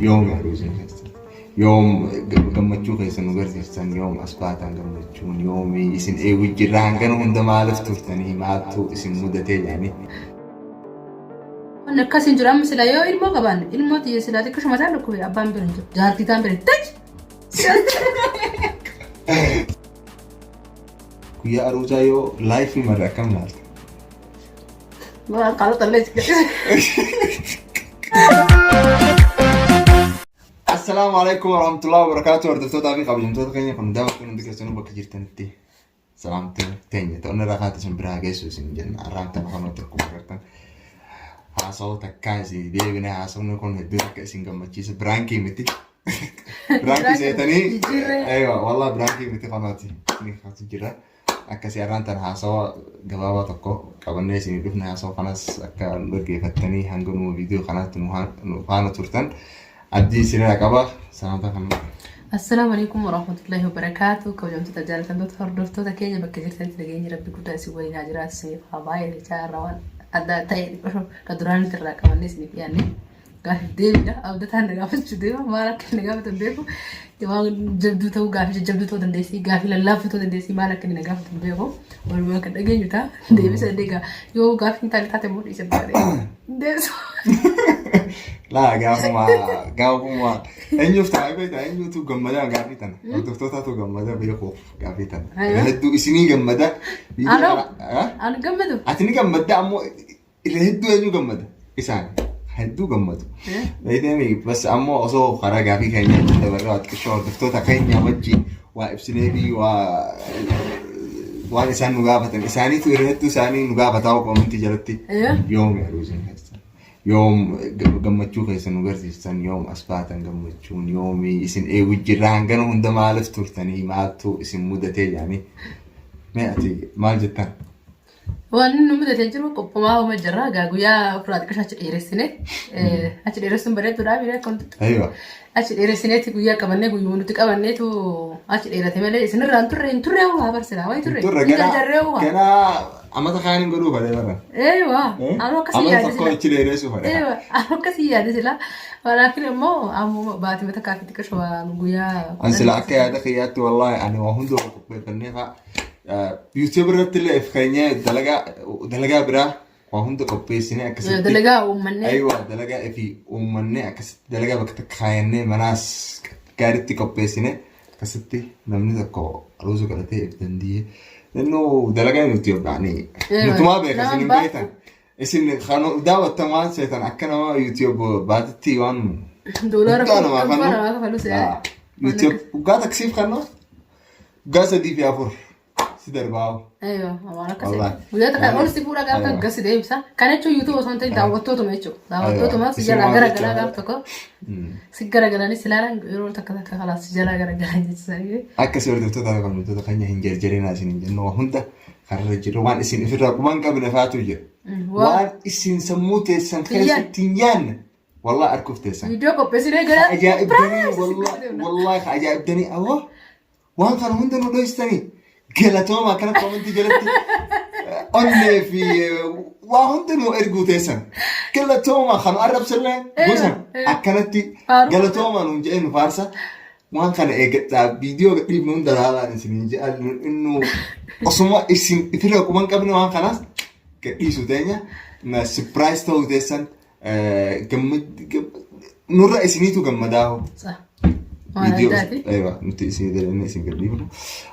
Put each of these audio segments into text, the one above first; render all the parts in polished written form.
Yoom aruuziin keessan? Yoom gammachuu keessan nu garsiistan? Yoom as baatan gammachuun? Yoom isin eegu jirra? Hangana hunda maaliif turtanii? Maaltu isin mudatee jedhanii? Wanni akkas hin jiru amma silaa yoo ilmoo qabaanne ilmoo tiyya silaa xiqqishuma isaan dhukkube abbaan bira hin jiru jaartii taan bira taj. Guyyaa aruuzaa yoo laayifii marre akkam laalta? Waan qalata illee si gadhiisa. Assalaamu alaikum warahmatullahi wabarakatuh. Hordoftootaa fi kabajamtoota keenya kun daawwattoonni hundi keessanuu bakka jirtanitti salaamtuu teenya ta'uun irraa kaate isin biraa geessu isin jenna. Arraan tana kanatti akkuma agartan haasawaa takkaa isin deebine haasawni kun hedduu takka isin gammachiisa. Biraankii miti. Biraankii seetanii. Jijjiirree. Eewa wallah biraankii miti kanaati. Ni kaatu jira. Akkasii arraan tana haasawa gabaabaa tokko qabannee isinii dhufne haasawa kanas akka nu dhaggeeffattanii hanga dhuma viidiyoo kanaatti nu faana turtan abdii isinirraa qaba. Salaamtaa kan Assalaamu alaikum warahmatullahi wabarakaatu. Kabajamtoota jaalatamtoota hordoftoota keenya bakka jirtanitti nageenyi rabbi guddaa isin waliin haa jiraatu isiniif haa baay'atu jechaa irraa waan adda ta'e kan duraan irraa qabannee isiniif dhiyaanne. Gaaffiif deebiidha. Abdataan na gaafachuu deema. Maal akka inni gaafatu hin beeku. Waan jabduu ta'uu gaaffii jajjabduu ta'uu dandeessi. Gaaffii lallaaftuu ta'uu dandeessi. Maal akka inni na gaafatu hin beeku. Walumaa kan dhageenyu ta'a. Deebisa illee gaa yoo gaaffii hin taane taate immoo dhiise baadhee. Deebisa. Laa gaafuma gaafuma eenyuuf taa'ee beektaa eenyutu gammadaa gaaffii tana hordoftootatu gammada beekuuf gaaffii tana. Hedduu isinii gammada. Anoo? Ani gammadu. Ati ni gammadda ammoo Irra hedduu eenyu gammada? Isaan hedduu gammadu. Beekteemi bas ammoo osoo karaa gaafii keenya itti dabarre waa xiqqishoo hordoftoota keenya wajjin waa ibsinee fi waa waan isaan nu gaafatan isaaniitu irra hedduu isaanii nu gaafataa koomentii jalatti yoomi aruuziin keessan yoom gammachuu keessan nu garsiistan yoom as baatan gammachuun yoomi isin eegu jirra hangana hunda maaliif turtanii maaltu isin mudatee jedhanii mee ati maal jettan? Waan nu mudatee jiru qophumaa homa jirra. Egaa guyyaa ofirraa xiqqisha achi dheeressine. Achi dheeressuun bareedduudha miira akka wanti Aywa. achi dheeressineeti guyyaa qabannee guyyuma nuti qabanneetu achi dheerate malee isinirraa hin turre hin turre waa barsilaa waa hin turre. Turre Hin ganaa jarjarree waa. ganaa amata kaan hin godhuu fadhee bara. Eewa. Anuu akkasii Amata yaade tokko sila. achi dheeressu fadhee. Eewa. Anuu akkasii yaade sila. Walaakin immoo ammoo baatii takkaa fi xiqqisha waan guyyaa. An sila akka yaada kiyyaatti wallaahi ani waa hunda qopheeffannee fa'a. YouTube irratti illee if keenyee dalagaa dalagaa biraa waa hunda qopheessinee akkasitti. Dalagaa uummannee. Aywa dalagaa ifi uummannee akkasitti dalagaa bakka takka kaayannee manaas gaariitti qopheessinee akkasitti namni tokko aruuza godhatee if dandiyee. Innuu dalagaa YouTube yaani nutumaa beeka isin hin beektan. Isin kan daawwattan waan seetan akka nama YouTube baatitti waan Doolaara guddaa namaa kuma kannu. namaa kafalu se'aa. YouTube waggaa taksiif kannu Waggaa sadii fi afur si darbaa. Aywa, waan akkasii. Wallahi. Guyyaa takka ol si fuudha gaafa Aywa. gasi deebisa. Kana jechuun YouTube osoo hin ta'in daawwattootuma jechuudha. Daawwattootuma si jalaa Isin gara waan galaa jechuudha. gaaf tokko si gara galanii si ilaalan yeroo takka takka kalaas si jalaa gara galan jechuudha. Akkasii hordoftoota fi kabajamtoota keenya hin jarjarinaa isin hin jennu waa hunda karra jiru waan isin ofirraa quban hin qabne faatu jira. Waan isin sammuu teessan Hin yaadne. keessatti hin yaadne wallah arguuf teessan. Viidiyoo qopheessinee gara Ajaa'ibdanii wallah wallah ajaa'ibdanii awwa Waan kana hunda nu dhoysitanii galatooma akkana koomentii jalatti onnee fi waa hunda nu erguu teessan. Galatooma kan arrabsallee gosa akkanatti galatooma nuun jedhee nu faarsa. Waan kana eeggadhaa viidiyoo gadhiifnu hunda laalaan isin jedha innu osuma isin ifirra quban qabne waan kanaas gadhiisu teenya surprise ta'uu teessan Nurra isiniitu gammadaa hoo. Waan Viidiyoo addaati. eewa nuti isinii dalannee isin gadhiifnu.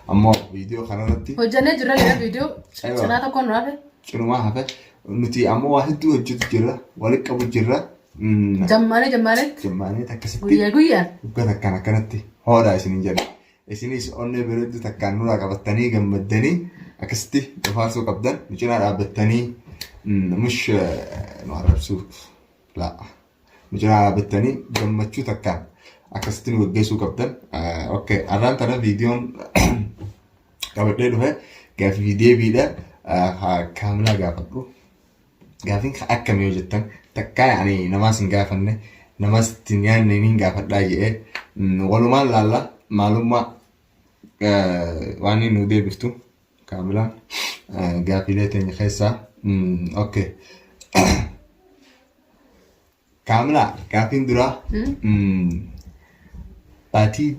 Ammoo viidiyoo kanarratti Hojjannee jirra gara viidiyoo Aywa. cinaa tokkoon nu hafe. cinumaa hafe nuti ammoo waa hedduu hojjetu jirra walitti qabu jirra. Jammaanee jammaaneetti Jammaanee akkasitti guyyaa guyyaan. waggaa takkaan akkanatti hoodhaa isiniin jedha. Isinis onnee bareedduu takkaan nurraa qabattanii gammaddanii akkasitti nu faarsuu qabdan nu cinaa dhaabbattanii mush nu arrabsuuf laa nu cinaa dhaabbattanii gammachuu takkaan akkasitti nu gaggeessuu qabdan. Okay, arraan tana viidiyoon qabadhee dhufe gaaffii fi deebiidha. Kaamilaa gaafadhu. Gaafiin kan akkami yoo jettan takkaa ani namaas hin gaafanne namaas itti hin yaadne niin gaafadhaa jedhee walumaan laalla maalummaa waan inni nu deebiftu kaamilaan gaafiilee teenya keessaa okay. Kaamilaa gaaffiin duraa baatii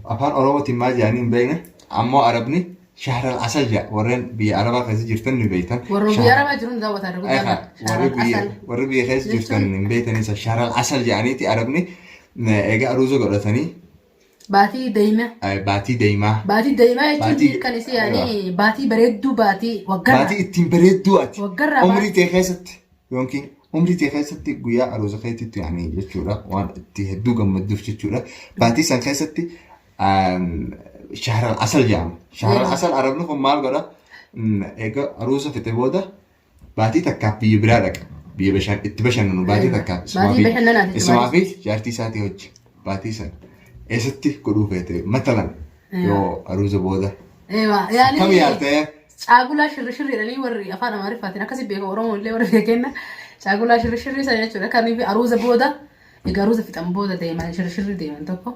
afaan Oromootiin maal jedhanii hin beekne ammoo Arabni shahral asal jedha warreen biyya Arabaa keessa jirtan ni beektan. Warra biyya Arabaa jiruun daawwataa irra guddaa Warri biyya warri biyya keessa jirtan hin beektan isa shahral asal jedhaniiti Arabni egaa aruuza godhatanii Baatii deemaa. Baatii deemaa. Baatii deemaa jechuun kan isii yaani baatii bareedduu baatii waggarraa. Baatii ittiin bareedduu ati. Waggarraa Umrii tee keessatti yookiin umrii tee keessatti guyyaa aruuza keetitti yaani jechuudha waan itti hedduu gammadduuf jechuudha. Baatii san keessatti shahral asal jedhama. Shahral asal arabni kun maal godha? Egaa aruuza fixe booda Baatii takkaaf biyya biraa dhaqa. Biyya bashan itti bashannanu baatii takkaaf isumaa Baatii fi bashannanaati isumaa fi jaartii isaatii hojji. Baatii sana eessatti godhuu feete matalan yoo aruuza booda. Eewa, yaani Akkam yaadda? Caagulaa shirri shirri jedhanii warri afaan Amaariffaatiin akkasi beeku Oromoo illee warri beekenna. Caagulaa shirri shirri sana jechuudha. Kan aruuza booda egaa aruuza fixan booda deeman shirri shirri deeman tokko.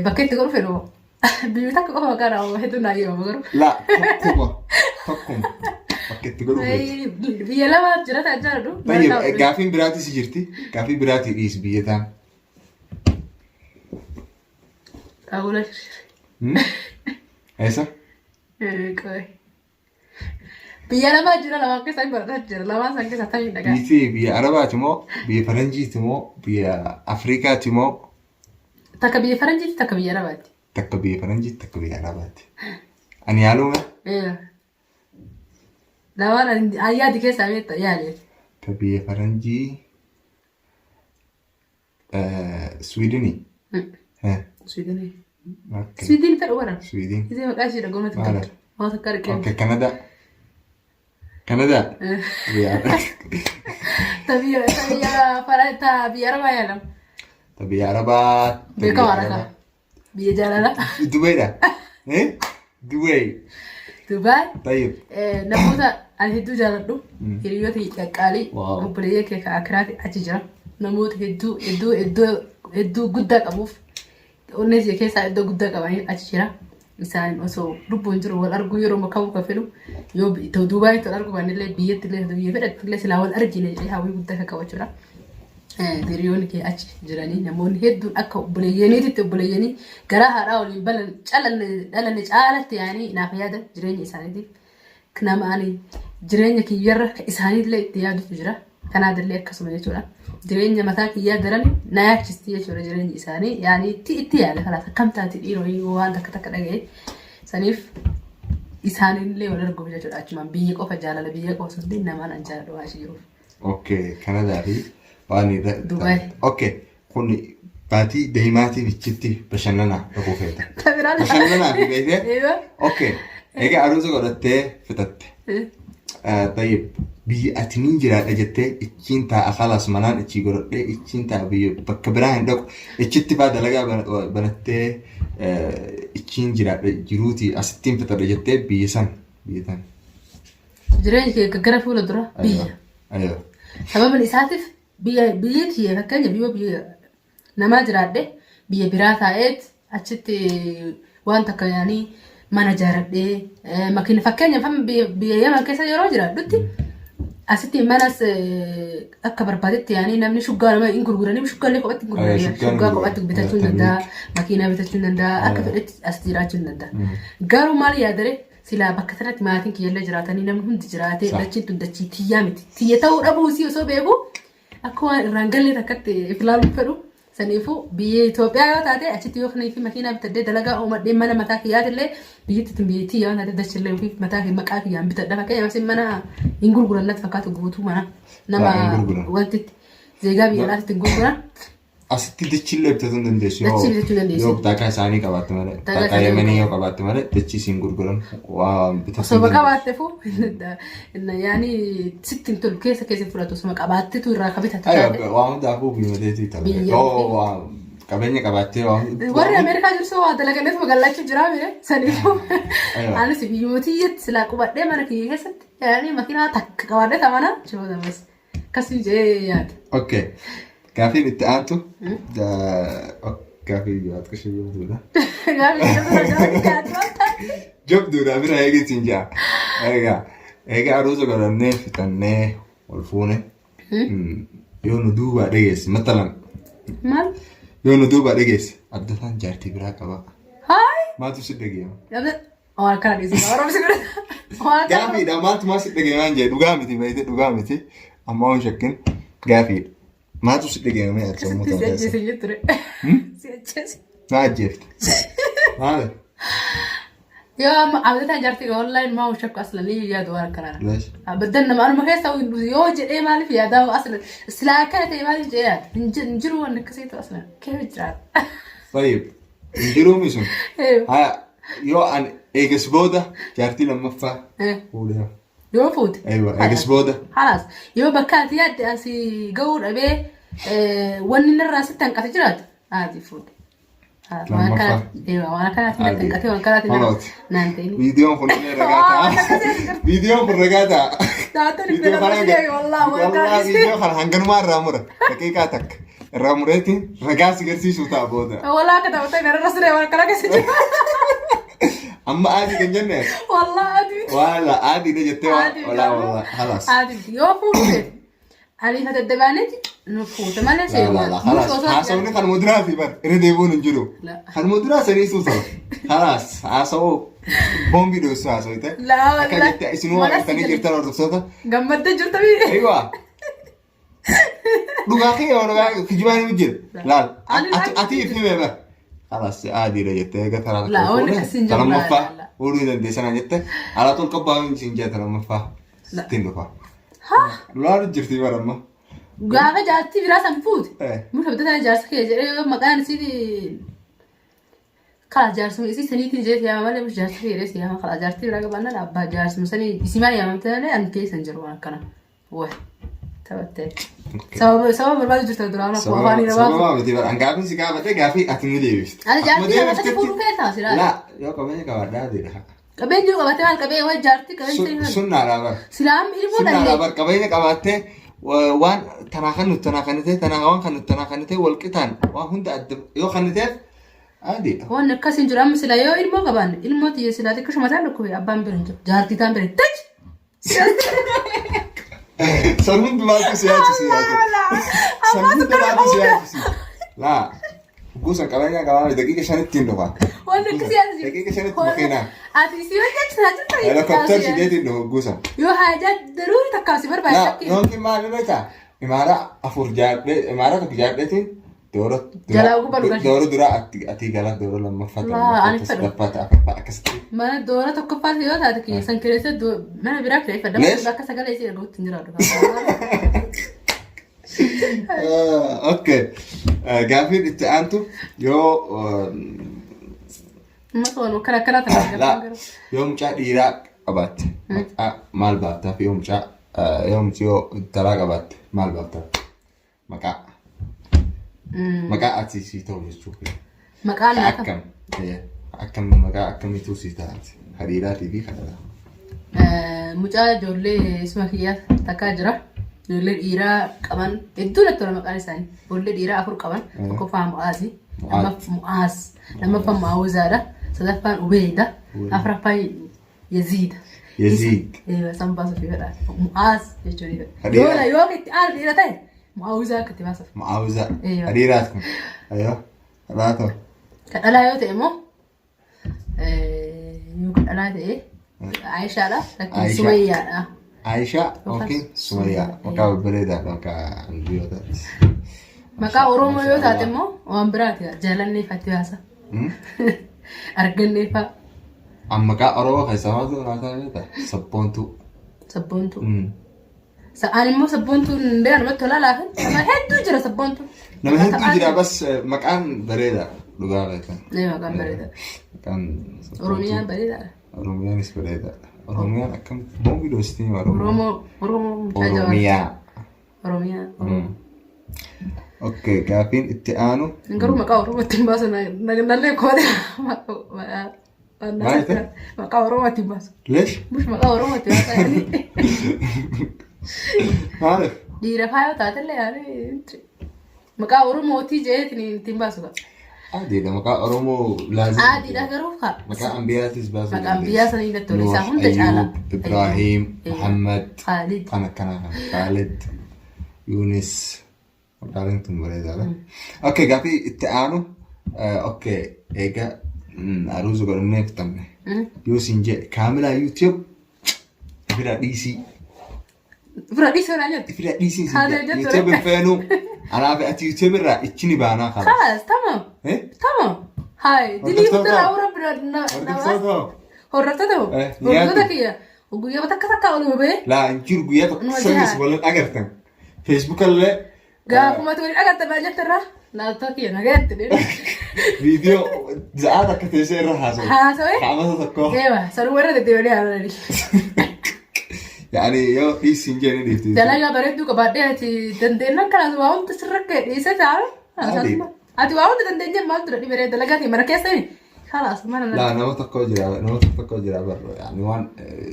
Bakka itti godhu fedhu Biyyi takka qofa maqaa naa hedduu naa yeroo garuu. La tokkuma tokkuma bakka itti godhuu feetu. Biyya lama jira ta'an jaalladhu. Tayyib gaafiin biraatii si jirti. Gaafii biraatii dhiisi biyya taan. Qaawula shirshir. Eessa? Qoy. Biyya lama jira lamaan keessa hin barataa jira lamaan san keessa ta'in dhagaa. Biyyi biyya Arabaati moo biyya Faranjiiti moo biyya Afrikaati moo Takka biyya Faranjiiti takka biyya Arabaati. Takka biyya Faranjiiti takka biyya Arabaati. Ani yaalume Lamaan ani yaadi keessaa beekta yaali. Ta biyya Faranjii Swiidinii. Swiidinii. Okay. Swiidin fedhu bara. Swiidin. Isii maqaa ishee dhaga'uun Maala? natti Waan takka argee. Okay, Kanadaa. Kanadaa. Biyya Ta biyya ta biyya fara ta biyya Arabaa yaalam. Ta biyya Arabaa. Ta biyya Beekamaa rakaa. Arabaa. Biyya jaalala. Dubayidha. Eh? Dubay. Dubaay. Tayyib. Namoota ani hedduu jaaladhu hiriyoota qaqqaalii Wow. obboleeyyan kee kan akiraati achi jira. Namoota hedduu hedduu hedduu hedduu guddaa qabuuf onnee kiyya keessaa iddoo guddaa qabanii achi jira. Isaan osoo lubbuun jiru wal arguu yeroo kamuu kan fedhu yoo Dubaayitti wal arguu baannellee biyyatti illee biyya fedhatti illee silaa wal argine jedhee hawwii guddaa kan qabachuudha. Hiriyoonni kee achi jiranii namoonni hedduun akka obboleeyyaniititti obboleeyyanii garaa haadhaa waliin balan calanne dhalanne caalatti yaanii naaf yaadan jireenya isaaniitiif nama ani jireenya kiyyarra ka isaaniillee itti yaadutu jira kanaadillee akkasuma jechuudha jireenya mataa kiyyaa daran na yaachisti jechuudha jireenyi isaanii yaanii itti itti yaada kalaas akkam taati dhiiroo waan takka takka dhaga'e saniif isaaniillee wal arguuf jechuudha achumaan biyya qofa jaalala biyya qofa osoo hin ta'in namaan an jaaladhu waan achi jiruuf. Okay, Kanadaa fi waan irra. Dubaay. Okay, kun baatii deemaatiif ichitti bashannanaa dhaquu feeta. Tabiraan. Bashannanaa fi beektee? Eeyyee. Okay, egaa aruuza godhattee fixatte. Tayyib, biyya ati niin jiraadha jettee ichiin taa'a kalaas manaan ichii godhadhee ichiin taa'a biyya bakka biraa hin dhaqu ichitti faa dalagaa banattee ichiin jiraadha jiruutii asittiin fixadha jettee biyya san biyya tan. Jireenya kee gara fuula dura biyya. Aywa. Sababni isaatiif biyya biyyi tiyya fakkeenya biyya biyya namaa jiraadhe biyya biraa taa'eet achitti waan takka yaanii mana jaaradhee makiina fakkeenyaaf amma biyya biyya Yaman keessa yeroo jiraadhutti asitti manas akka barbaadetti yaanii namni shuggaa nama hin gurguranii shuggaa illee kophatti hin gurguranii Shuggaa shuggaa kophatti bitachuu hin danda'a makiinaa bitachuu hin danda'a akka fedhetti asitti jiraachuu hin danda'a. Garuu maal yaadare Silaa bakka sanatti maatiin kiyyallee jiraatanii namni hundi jiraatee dachiin tun dachii tiyyaa miti. Tiyya ta'uu dhabuu isii osoo beeku akka waan irraan galee takkatti if ilaaluu fedhu. Saniifuu biyya Itoophiyaa yoo taate achitti yoo kanii fi makiinaa bitadhee dalagaa uumadhee mana mataa kiyyaatillee biyyatti tun biyya tiyya waan taate dachillee ofii mataa kiyya maqaa kiyyaan bitadha. Fakkeenyaaf isin mana hin gurguran natti fakkaatu guutuu mana nama Hin gurguran. wantitti zeegaa biyya alaatti hin gurguran. Asitti dachii illee bitachuu hin dandeessu. Yoo Dachii bitachuu hin dandeessu. Yoo bitaakaa isaanii qabaatte malee. Bitaakaa Bitaakaa isaanii Yemenii yoo qabaatte malee dachii siin gurguran waa bitachuu Osoo hin dandeessu. qabaatte fu yaani sitti hin tolu keessa keessa fudhatu osuma qabaattetu irraa ka bitatu Aywa taate. waa hundaafuu biyya ta'e. Biyya Yoo waa qabeenya qabaattee waa Warri Ameerikaa jiru soo waa dalaganneef magaalachuu jiraa mire saniifuu Aywa. anis biyyuma tiyyatti silaa qubadhee mana kiyya keessatti yaani makiinaa takka qabaadhee tamana chootamas. Akkasii jedhee yaada. Okay. Gaafiin itti aantu gaafii jawaat qishee jabduudha. Gaafii jabduudha gaafii gaafii. Jabduudha bira eegitiin jaa. Egaa egaa aruuza godhannee fixannee wal fuune. Yoo nu duubaa dhageesse matalan Maal? yoo nu duubaa dhageesse Abdataan jaartii biraa qaba. Haay! Maaltu si dhaga'ama? Waan akkana dhiisee Oromoo si godha. Waan akkana. Gaafiidha maaltu maal si dhaga'amaan jedhe dhugaa miti baay'ee dhugaa miti amma waan shakkin gaafiidha. Maaltu si dhaga'ame ati sammuu Si tana keessa? ajjeese jetture. Si ajjeese. Na ajjeefte. Maali? Yoo amma abdataan jaartii qaba wallaahi maa shakku aslan ni yaadu waan akkanaa. Leesh. Abaddan nama anuma keessa yoo jedhee maaliif yaadaa aslan silaa akkana ta'e maaliif jedhee yaada hin jiru waan akkasiitu aslan keessa jiraata. Tayyib. Hin jiruu mi sun? Haya yoo an eegas booda jaartii lammaffaa fuudhee. Yoo fuute. Aywa eegas booda. Halaas yoo bakka ati yaadde asii gahuu dhabee wanni narraa sitti hanqate jiraate ati fuudhe. Waan Lammaffaa. akkana waan akkanaatiin natti hanqate waan akkanaatiin Honooti. naan ta'in. Viidiyoon kun illee ragaa Waan ta'a. akkasii as jirti. Viidiyoon kun ragaa ta'a. Taatonni Viidiyoo fedha kana barsiisee wallaahi waan wallaahi akkasii. viidiyoo kana hanganumaa irraa mura. Daqiiqaa takka irraa mureetiin ragaa si garsiisuu ta'a booda. Walaa akka taphatee gara siree waan akkana keessa jira. Amma adii kan jenne Walaa adii. wala adiidha jettee Adii walaa walaa halas. Adii yoo fuute ariifata dabaaneeti nu fuute malee Laa laa laa halas haasawni kanuma duraati bar irra deebi'uun hin jiru. La. Kanuma duraa sanii suusa. Halas haasawoo boombii dhoossu haasawite. Laa Akka walaa. jette isinuu Mana argitanii si jirtan hordoftoota. Gammaddee jirta biyya. Aywa. Dhugaa kee yoo dhugaa kijibaan hin jira. Laal Ani ati ati if hime bar. Halas adiidha jettee eega taraa Laa, wanni akkasii hin jiru. Lammaffaa Laa, laa. fuudhuu hin dandeessan jette alaa tol qabbaa hin jette lammaffaa. La. Ittiin dhufa. Laalu jirti bara amma. Gaafa jaartii biraa san fuute. Eh. Muka bitaa jaarsa kee jedhee yoo maqaan isii kala jaarsuma isii saniitiin jedhee yaama malee muka jaarsa kee jedhee si yaama kala jaartii biraa qabaannaan abbaa jaarsuma sanii isii maal yaamamte malee ani keessa hin jiru waan akkana. Wah taphattee. Sababa sababa barbaadu jirta duraan akkuma afaan hin Sababa baasu. miti bara. Gaafin si gaafate gaafii ati ni deebifte. Ani Akkuma jaartii lamatti deebiftetti- fuudhuu feetaa silaa. Laa yoo qabeenya qabaadhaa adiidha. Qabeenya jiru qabatee maal qabee waa jaartii qabeenya sanii maal. Sunnaadhaa bara. Silaa amma ilmoo Sunnaadhaa dhallee. bara qabeenya qabaattee waan tanaa kan nuti tanaa kan ta'e tanaa waan kan nuti tanaa kan ta'e wal qixaan waan hunda adda yoo kan ta'eef adiidha. Waan akkas hin jiru amma silaa yoo ilmoo qabaanne ilmoo tiyya silaa xiqqoo mataan dhukkube abbaan bira hin jiru jaartii taan bira tach. San hundumaatu si yaachisi yaadu. San hundumaatu si yaachisi. Laa gosa qabeenya qabaa daqiiqa shanitti hin dhufa. Waan akkas yaadu jiru. Daqiiqa shanitti makiinaa. Ati si hojjechisaa jirta. Helikopter fideetiin dhufa gosa. Yoo haajaa daruuri takkaa si Laa barbaachisa. yookiin maal beektaa? Imaara afur jaadhee imaara tokko jaadheetiin doora Jalaa gubbaa dhugaa. doora duraa ati gala doora lammaffaa Laa, ani fedhu. sadaffaa afuraffaa akkasitti. Mana doora tokkoffaa yoo taate kiyya san keessa mana biraa kireeffadha. Lees? Akka sagalee isii erguutti hin jiraatu. Okay. Gaaffiin itti aantu yoo Amma soon akkana akkana ta'a. laa yoo mucaa dhiiraa qabaatte maqaa maal baaftaaf yoo mucaa yoo mucaa intalaa qabaatte maal baaftaaf maqaa maqaa ati sii ta'u jechuudha. Maqaan naa Akkam akkam maqaa akkamiitu sii ta'ati hariiraatii fi kadhataa. Mucaa ijoollee isuma kiyyaa takkaa jira. Ijoollee dhiiraa qaban hedduu natti tola maqaan isaanii. Ijoollee dhiiraa afur qaban. Tokkoffaan Mu'aazi. Mu'aaz. Lammaffaan Mu'aawizaadha. Sadaffaan Ubeeyda. Afuraffaan Yaziida. Yaziid. San baasuuf fedha. Mu'aaz jechuun Hadiira. yoo itti aanu dhiira ta'e Mu'aawizaa akka itti baasuuf. Mu'aawizaa. Eeyyo. Hariiraat kun. Ayyoo. Dhalaa ta'u. Kan dhalaa yoo ta'e immoo yoo kan dhalaa ta'e Aayishaadha. Lakkin Aayishaa. Sumayyaadha. Aayishaa yookiin Sumayyaa. Maqaa babbareedaadha maqaa biyyoota. Maqaa Oromoo yoo taate immoo waan biraati. Jaalannee fa'aatti baasa. Argannee fa'a. An maqaa Oromoo keessaa maaltu naataa beektaa? Sabboontuu. Sabboontuu. Sa'aan immoo sabboontuun bira namatti tolaa laafin. Nama hedduu jira sabboontuun. Nama hedduu jira bas maqaan bareeda dhugaa beekan. Nee maqaan bareeda. Maqaan sabboontuu. Oromiyaan bareedaadha. Oromiyaanis bareedaadha. Oromiyaan akkam boombii dhoositee Oromoo. Oromoo Oromoo mucaa jawaa. Oromiyaa. Oromiyaa. Okay, gaaffiin itti aanu Garuu maqaa Oromootti hin baasu nallee koote Maal jette? maqaa Oromootti hin baasu. leesh Bush maqaa Oromootti baasaa yaani. maaliif? Dhiira faayoo taatellee yaani maqaa Oromootii jeetiin ittiin baasu qaba. Adiidha maqaa Oromoo laazim. Adiidha garuu kaa. Maqaa ambiyaatis baasuu Maqaa ambiyaa sanii natti tola. Isaa hunda caala. Ayyuub, Ibraahiim, Eeyyee. Muhammad, Khaalid. kan akkanaa kana. Khaalid, Yuunis. Hodhaaleen tun bareedaadha. Okay, gaafii itti aanu okay, eega aruuza godhannee fixanne. Yoo siin jedhe kaamilaa YouTube bira dhiisii. Bira dhiisuu naa jettu. Bira dhiisii siin Haala jedhe. jettu. YouTube hin feenu. Anaa fi ati YouTube irraa ichi ni baanaa kalas. Kalas tamam. Eh? Tamam. Haay dilii Hordoftoota. hundarraa warra bira na Hordoftoota. Hordoftoota hoo? Eh, Hordoftoota nyaatu. kiyya guyyaa takka takka oluma ba'ee Laa hin jiru guyyaa tokko Numa sirnis jiraa. waliin agartan. Facebook illee Gaafuma waliin agartan naa jettarraa naatoo kiyya nagaatti dheeru. viidiyoo za'aa takka teessee irra haasa'u. Haasa'e? Qaamata tokko. Eewa sanuma irra deddeebi'anii haaranii. Yaani yoo dhiisi hin jenne dhiifti. Dalagaa bareedduu qabaadhee ati dandeenyaan kanaas waa hunda sirra ka'e dhiisee taa'e. Maali? Ati waa hunda dandeenyaan maal dura dhiberee dalagaa kee mana keessa himi. Kalaas mana Laa nama tokko jira nama tokko jira barro yaani waan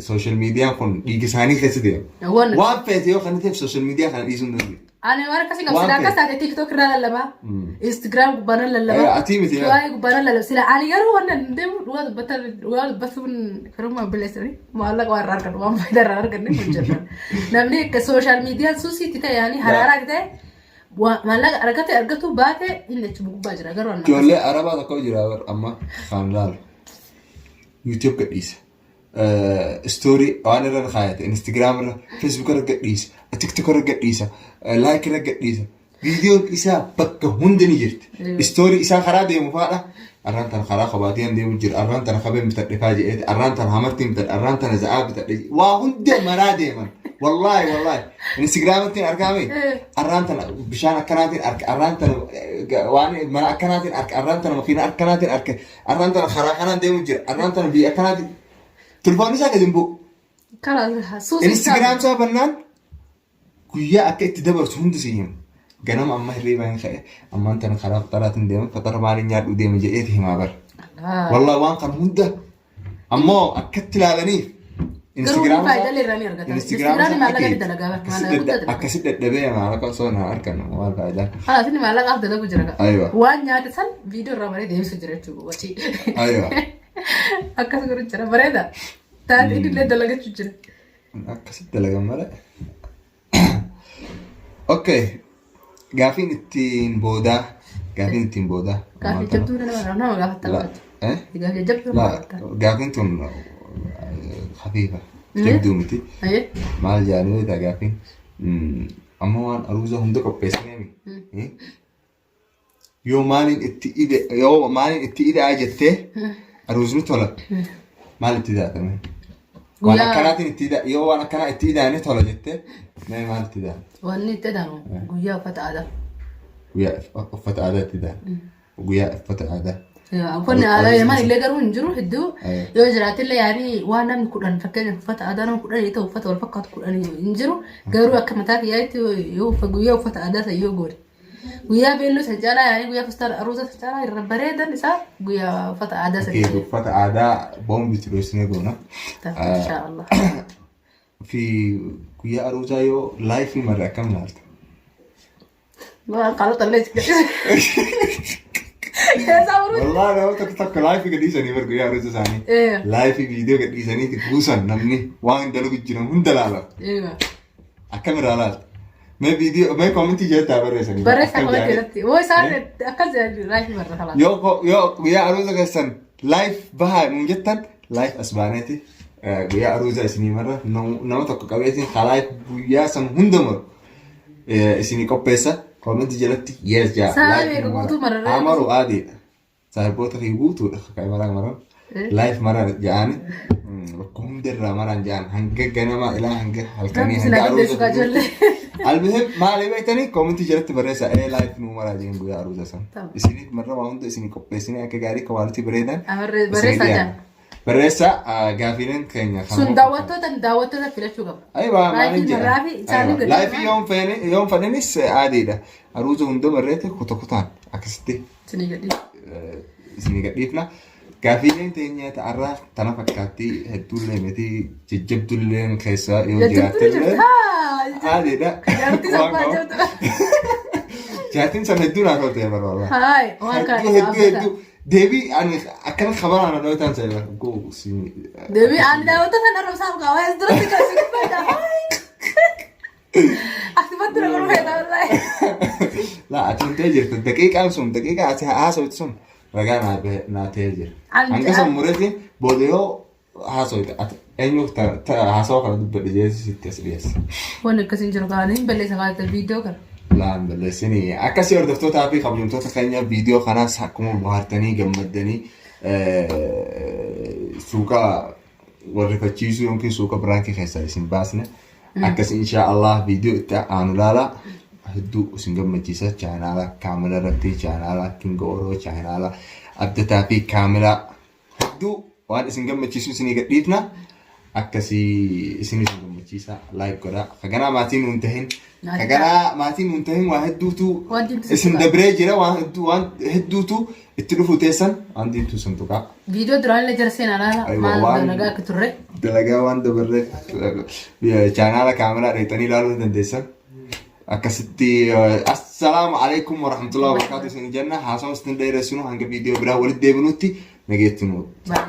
social media kun dhiiga isaanii keessa deema. Waan Waan feete yoo kana ta'eef social media kana dhiisuu hin dandeenye. Ani waan akkasii qabu Waan sila akkas ta'e. taate TikTok irraa lallabaa, Instagram gubbaa nan lallabaa, Atii miti yaa. Waa'ee gubbaa nan lallaba. Sila ani garuu waan nan deemu dhugaa dubbatan dhugaa dubbatuun firummaa billeessanii maallaqa waan irraa argannu waan faayidaa irraa arganne hojjenna. Namni akka sooshaal miidiyaan suusiitti ta'e yaani haraaraatti ta'e maallaqa argate argatu baate inni achuma gubbaa jira garuu anna. Ijoollee Arabaa tokko jira bar amma kan laalu. YouTube gadhiisa. Story waan irra kaayate Instagram irra, Facebook irra gadhiisa, TikTok irra gadhiisa, like irra gadhiisa. Viidiyoon isaa bakka hundi ni jirti. Story isaa karaa deemu faadha. Arraan tana karaa kophaatiyaan deemu jira. Arraan tana kabeen bitadhe faa jedheeti. Arraan tana hamartiin bitadhe. Arraan tana za'aa bitadhe. Waa hunda maraa deeman. Wallaahi wallaahi. Instagiraamitti argaame. Arraan tana bishaan akkanaatiin arke. Arraan tana waan mana akkanaatiin arke. Arraan tana makiina akkanaatiin arke. Arraan tana karaa kanaan deemu jira. Arraan tana biyya akkanaatiin. Telefoonni isaa gadi hin bu'u. Karaa suusii Instagram isaa bannaan guyyaa akka itti dabarsu hundi si hima. Ganama amma hirriibaa hin ka'e ammaan tana karaa faxaraatiin deema faxara maaliin nyaadhu deema jedheeti himaa bara. Wallaa waan kana hunda ammoo akkatti ilaalaniif Garuu Instagram faayidaa irraa ni argata. Instagram maallaqa ni dalagaa bara. Maallaqa guddaa dalagaa. akkasi dadhabee maallaqa osoo na argannu maal faayidaan. Kanaaf inni maallaqaaf dalagu jira. Aywa. Waan nyaate san viidiyoo irraa baree deebisu jira jechuudha. Wacii. Aywa. Akkas godhu jira. Bareeda. Taatee inni illee dalagachuu jira. Akkasitti dalagan malee. Okay. Gaafiin ittiin boodaa. Gaafiin ittiin boodaa. Gaafii jabduu nama nama gaafatta La. barbaachisa. Eh? Gaafii jabduu nama La. gaafatta. Gaafiin tun hafiifa. Jabduu miti. Ayyee. Maal jedhanii beektaa gaafiin? Amma waan aruuza hunda qopheessinee mi? Yoo maaliin itti ide yoo maaliin itti ida'aa jettee aruuzni tola maal itti idaatame? Waan Guyyaa- akkanaatiin itti ida yoo waan akkanaa itti idaane tola jettee mee maal itti idaane? Wanni itti ida'amu guyyaa uffata aadaa. Guyyaa uffata aadaa itti idaane. Guyyaa uffata aadaa. Uffanni aadaa yaman illee garuu hin jiru hedduu Eh. yoo jiraate illee yaani waan namni 10 fakkeenyaaf uffata aadaa nama 10 ta'u uffata wal fakkaatu 10 hin jiru garuu akka mataa kiyyaatti yoo guyyaa uffata aadaa san yoo goone guyyaa beelloo san caalaa yaani guyyaa fustaan aruuza san caalaa irra bareedan isaa guyyaa uffata aadaa san Okey, uffata aadaa boombi itti dhoosnee goona. Inshaallah. Fi guyyaa aruuzaa yoo laayifii marre akkam ilaalta? Waan qalata illee itti Keessaa uruu. Wallaahi nama tokko tokko laayifii gadhiisanii bar guyyaa aruuza isaanii. Eh. Laayifii viidiyoo gadhiisanii itti buusan namni waan dalagu jiran hunda laala. Eewa. Akkam irraa laalta? Mee viidiyoo mee koomentii jalatti haa barreessanii. Barreessa Akkam komentii jedhanii. irratti. Woo isaan akkas jedhanii laayifii barra kalaas. Yoo guyyaa aruuza keessan laayif bahaa nuun jettan laayif as baaneeti guyyaa aruuza isinii marra nama tokko qabeetiin ka laayif guyyaa san hunda maru isinii qopheessa koomentii jalatti yes jaa Sa'a laayif meeqa nu guutuu mara. mararra? Haa maru aadiidha. Saahiboota kee guutuudha kan maraa maran. Life maran ja'ani bakka hunda irraa maran ja'an hanga ganamaa ilaa hanga halkanii Rabbi hanga silaa aruuza dandeessu kaa ijoollee. Almuhim maali beektanii koomentii jalatti barreessaa ee life nuu maraa jeen guyyaa aruuza san. Tamam. Isiniif marra waa hunda isinii qopheessinee akka gaarii kawaalitii bareedan. Amarree isinii barreessaa dhiyaanna. jaan. Barreessaa gaafiileen keenya kan Sun daawwattoota daawwattoota filachuu qaba. Aywa maalin Laayifii jedha. marraa fi isaanii gadi Laayifii yoon feene yoon fedhanis adiidha. Aruuza hunda barreete kuta kutaan akkasitti Isinii gadi. isinii gadhiifna. Gaafiileen teenya ta'arraa tana fakkaatti hedduullee miti jajjabdulleen keessa yoo Jajjabduu jiraattellee jirta. adiidha. Jaartii Waan saffaa qabu. jabdu. Jaartiin sana hedduu naa tolte barbaada. Haay waan kana Hedduu hedduu hedduu. Deebii ani akkana kabaraan na dhooytaan sana goo Deebii ani daawwattoota sana arrabsaaf gaawaa as duratti kan si dubbadha. Haay. Asumatti Wanti na gorfeeta wallaahi. Laa ati hin ta'e jirta. Daqiiqaan sun daqiiqaa ati haasawtu sun ragaa naa bahe- naa ta'ee jira. Hanga san mureetiin booda yoo haasawte ati eenyu haasawa kana dubbadhe jeesi sitti as dhiyeessa. Wanni akkasii hin jiru kaanii hin balleessa kaa'ate viidiyoo kana. Laa hin balleessini. Akkasii hordoftootaa fi kabajamtoota keenya viidiyoo kanaas akkuma bohaartanii gammaddanii suuqa wal rifachiisuu yookiin suuqa biraankii keessaa isin baasne. Akkas inshaa Allah viidiyoo itti aanu laala. Hedduu isin gammachiisa chaanaala kaamila irratti chaanaala Kingo Oro chaanaala Abdataa fi kaamilaa hedduu waan isin gammachiisu isinii gadhiifna. Akkasii isin isin gammachiisa like godhaa. Kaganaa maatii nuun tahin kaganaa maatii nuun tahin waa hedduutu Waan diimtuu isin tuqaa. dabree jira waan hedduu waan hedduutu itti dhufuu teessan waan diimtuu san tuqaa. Viidiyoo duraan illee jara seenaa laala Aywa, maal waan- dalagaa akka turre. Dalagaa waan dabarree chaanaala kaameraa dheeyxanii ilaaluu ni dandeessan. Akkasitti assalaamu alaikum warahmatullahi wabarakatuh isin jenna haasawa isin dheeressinu hanga viidiyoo biraa walitti deebinutti nageetti nu Bye.